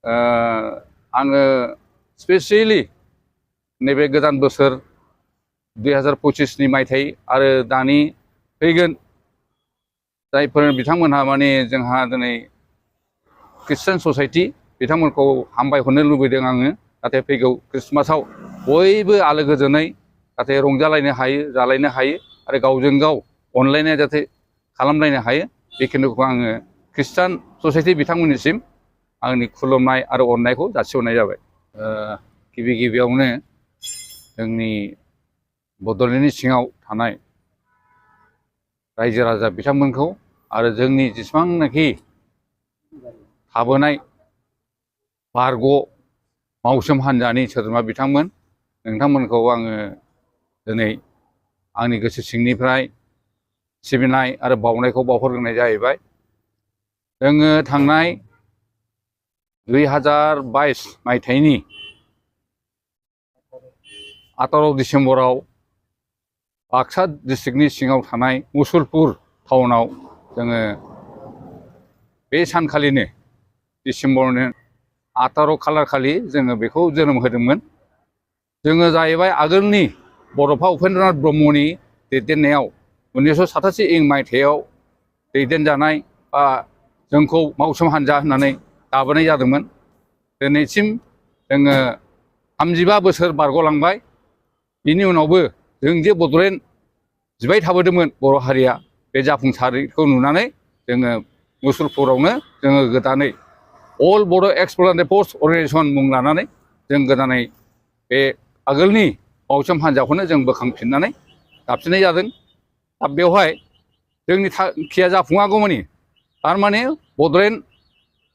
आङो स्पेसियेलि नैबे गोदान बोसोर 2025नि मायथाइ आरो दानि फैगोन जायफोर बिथांमोनहा माने जोंहा दिनै ख्रिस्टान ससाइटि बिथांमोनखौ हामबायहरनो लुबैदों आङो जाहाथे फैगौ ख्रिस्टमासाव बयबो आलो गोजोनै जाहाथे रंजालायनो हायो जालायनो हायो आरो गावजों गाव अनलायनाय जाहाथे खालामलायनो हायो बेखिनिखौ आङो ख्रिस्टान ससाइटि बिथांमोननिसिम आंनि खुलुमनाय आरो अननायखौ जासिहरनाय जाबाय। गिबि गिबियावनो जोंनि बड'लेण्डनि सिङाव थानाय रायजो राजा बिथांमोनखौ आरो जोंनि जेसेबांनाखि थाबोनाय बारग' मावसोम हान्जानि सोद्रोमा बिथांमोन नोंथांमोनखौ आङो दिनै आंनि गोसो सिंनिफ्राय सिबिनाय आरो बावनायखौ बावहरग्रोनाय जाहैबाय। जोङो थांनाय 2022 मायथाइनि 18 डिसेम्बराव बाक्सा डिस्ट्रिक्टनि सिङाव थानाय मुसलपुर टाउनाव जोङो बे सानखालिनो डिसेम्बरनि 18 खालार खालि जोङो बेखौ जोनोम होदोंमोन। जोङो जाहैबाय आगोलनि बड'फा उपेन्द्रनाथ ब्रह्मनि दैदेननायाव 1987 इं मायथाइयाव दैदेनजानाय बा जोंखौ मावसोम हान्जा होननानै दाबोनाय जादोंमोन। दिनैसिम जोङो 35 बोसोर बारग'लांबाय। बिनि उनावबो जों जे बड'लेण्ड जिबाय थाबोदोंमोन बर' हारिया बे जाफुंसारैखौ नुनानै जोङो मुसलपुरावनो जोङो गोदानै अल बड' एक्स भलुन्टारि फर्स अर्गेनाइजेसन मुं लानानै जों गोदानै बे आगोलनि मावसोम हान्जाखौनो जों बोखांफिननानै दाफिननाय जादों। दा बेवहाय जोंनि थांखिया जाफुङागौमानि थारमाने बड'लेण्ड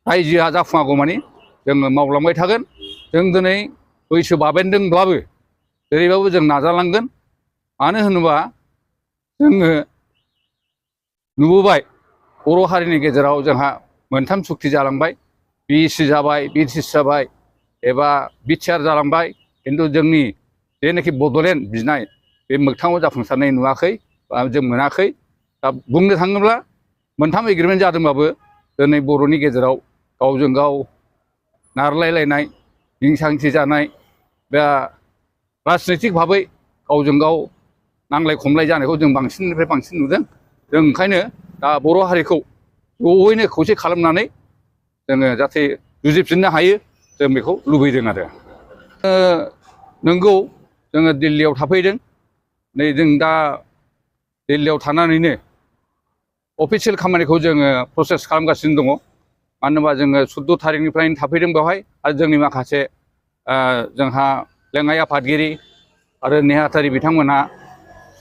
रायजोआ जाफुङागौमानि जोङो मावलांबाय थागोन। जों दिनै बैसो बाबेनदोंब्लाबो जेरैबाबो जों नाजालांगोन। मानो होनोबा जोङो नुबोबाय बर' हारिनि गेजेराव जोंहा मोनथाम सुक्ति जालांबाय। BC जाबाय, BTC जाबाय एबा बिटिआर जालांबाय। खिन्थु जोंनि जेनाखि बड'लेण्ड बिनाय बे मोगथाङाव जाफुंसारनाय नुवाखै बा जों मोनाखै। दा बुंनो थाङोब्ला मोनथाम एग्रिमेन्ट जादोंबाबो दिनै बर'नि गेजेराव गावजों गाव नारलायलायनाय हिंसा हिंसि जानाय बा राजनैतिक भाबै गावजों गाव नांलाय खमलाय जानायखौ जों बांसिननिफ्राय बांसिन नुदों। जों ओंखायनो दा बर' हारिखौ ज'यैनो खौसे खालामनानै जोङो जाहाथे जुजिफिननो हायो जों बेखौ लुबैदों आरो। नंगौ जोङो दिल्लीयाव थाफैदों। नै जों दा दिल्लीयाव थानानैनो अफिसियेल खामानिखौ जोङो प्रसेस खालामगासिनो दङ। मानो होनोबा जोङो 14 थारिखनिफ्रायनो थाफैदों बेवहाय आरो जोंनि माखासे जोंहा लेङाइ आफादगिरि आरो नेहाथारि बिथांमोनहा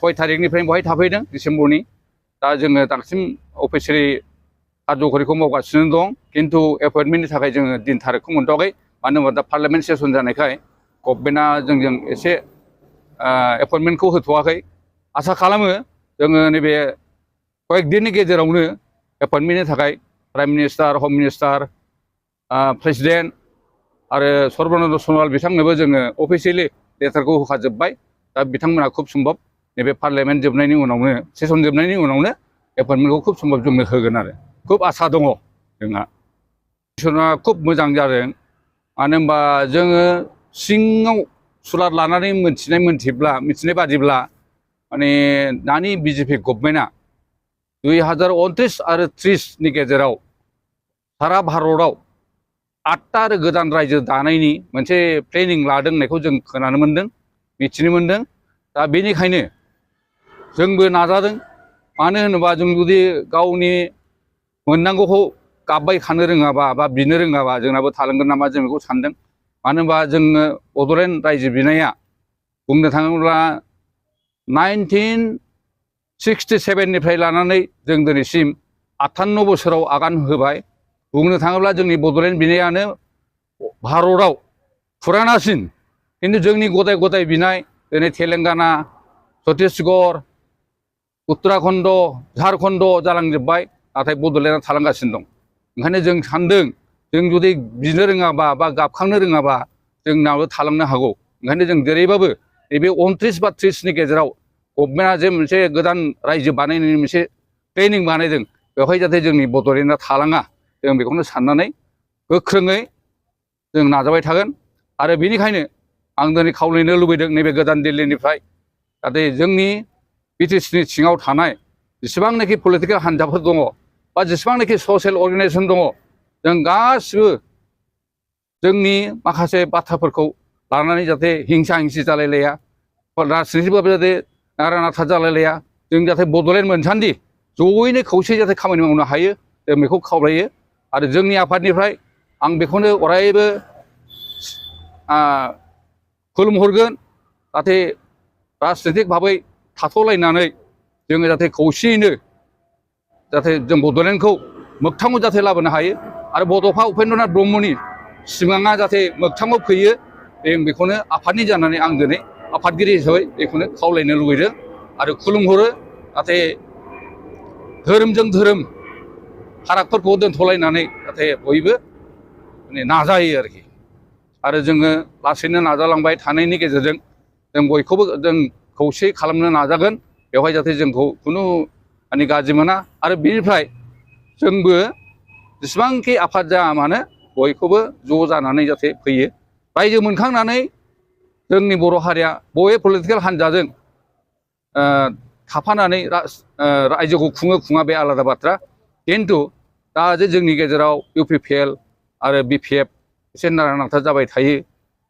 6 थारिखनिफ्रायनो बेवहाय थाफैदों डिसेम्बरनि। दा जोङो दासिम अफिसियेलि कार्ज'खारिखौ मावगासिनो दं। खिन्थु एपइन्टमेन्टनि थाखाय जोङो दिन थारिखखौ मोनथ'वाखै। मानो होनोबा दा पार्लियामेन्ट सेसन जानायखाय गभर्नमेन्टआ जोंजों एसे एपइन्टमेन्टखौ होथ'वाखै। आसा खालामो जोङो नैबे कয়েकदिननि गेजेरावनो एपइन्टमेन्टनि थाखाय प्राइम मिनिस्टार, हम मिनिस्टार, प्रेसिडेन्ट आरो सर्बानन्द सन'वाल बिथांनोबो जोङो अफिसियेलि लेटारखौ होखाजोब्बाय। दा बिथांमोनहा खुब सम्भब नैबे पार्लियामेन्ट जोबनायनि उनावनो सेसन जोबनायनि उनावनो एपइन्टमेन्टखौ खुब सम्भब जोंनो होगोन आरो खुब आसा दङ जोंहा। मिसना खुब मोजां जादों। मानो होनबा जोङो सिङाव सुलाद लानानै मिथिनाय बादिब्ला माने दानि BJP गभर्नमेन्टआ 2029 आरो 30नि गेजेराव सारा भारतआव 8टा आरो गोदान रायजो दानायनि मोनसे प्लेनिं लादों होननायखौ जों खोनानो मोन्दों, मिथिनो मोन्दों। दा बेनिखायनो जोंबो नाजादों। मानो होनोबा जों जुदि गावनि मोननांगौखौ गाबबाय थानो रोङाबा बा बिनो रोङाबा जोंनाबो थालांगोन नामा जों बेखौ सानदों। मानो होनबा जोङो बड'लेण्ड रायजो बिनाया बुंनो थाङोब्ला 1967निफ्राय लानानै जों दिनैसिम 58 बोसोराव आगान होबाय। बुंनो थाङोब्ला जोंनि बड'लेण्ड बिनायानो भारतआव फुरानासिन। खिन्थु जोंनि गदाय गदाय बिनाय दिनै तेलेंगाना, छत्तीसगढ़, उत्तराखन्ड, झारखन्ड जालांजोब्बाय। नाथाय बड'लेण्डआ थालांगासिनो दं। ओंखायनो जों सानदों जों जुदि बिनो रोङाबा बा गाबखांनो रोङाबा जोंनाबो थालांनो हागौ। ओंखायनो जों जेरैबाबो नैबे 29 बा 30नि गेजेराव गभर्नमेन्टआ जे मोनसे गोदान रायजो बानायनायनि मोनसे प्लेनिं बानायदों बेवहाय जाहाथे जोंनि बड'लेण्डआ थालाङा जों बेखौनो साननानै गोख्रोङै जों नाजाबाय थागोन आरो बेनिखायनो आं दिनै खावलायनो लुबैदों नैबे गोदान दिल्लीनिफ्राय जाहाथे जोंनि बिटिसिनि सिङाव थानाय जेसेबांनाखि पलिटिकेल हान्जाफोर दङ बा जेसेबांनाखि ससियेल अर्गानाइजेसन दङ जों गासिबो जोंनि माखासे बाथ्राफोरखौ लानानै जाहाथे हिंसा हिंसि जालायलाया राजनितिबाबो जाहाथे नारा नाथा जालायलाया जों जाहाथे बड'लेण्ड मोनसान्दि जयैनो खौसे जाहाथे खामानि मावनो हायो जों बेखौ खावलायो आरो जोंनि आफादनिफ्राय आं बेखौनो अरायबो खुलुमहरगोन जाहाथे राजनितिक भाबै थाथ'लायनानै जोङो जाहाथे खौसेयैनो जाहाथे जों बड'लेण्डखौ मोगथाङाव जाहाथे लाबोनो हायो आरो बड'फा उपेन्द्रनाथ ब्रह्मनि सिमाङा जाहाथे मोगथाङाव फैयो जों बेखौनो आफादनि जानानै आं दिनै आफादगिरि हिसाबै बेखौनो खावलायनो लुबैदों आरो खुलुमहरो जाहाथे धोरोमजों धोरोम फारागफोरखौ दोनथ'लायनानै जाहाथे बयबो नाजायो आरोखि आरो जोङो लासैनो नाजालांबाय थानायनि गेजेरजों जों बयखौबो जों खौसे खालामनो नाजागोन बेवहाय जाहाथे जोंखौ खुनु माने गाज्रि मोना आरो बेनिफ्राय जोंबो जेसेबांखि आफाद जाया मानो बयखौबो ज' जानानै जाहाथे फैयो रायजो मोनखांनानै जोंनि बर' हारिया बबे पलिटिकेल हान्जाजों थाफानानै रायजोखौ खुङा बे आलादा बाथ्रा खिन्थु दा जे जोंनि गेजेराव UPPL आरो BPF एसे नारा नाथा जाबाय थायो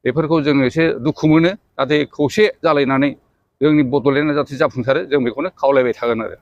बेफोरखौ जोङो एसे दुखु मोनो जाहाथे खौसे जालायनानै जोंनि बड'लेण्डआ जाहाथे जाफुंसारो जों बेखौनो खावलायबाय थागोन आरो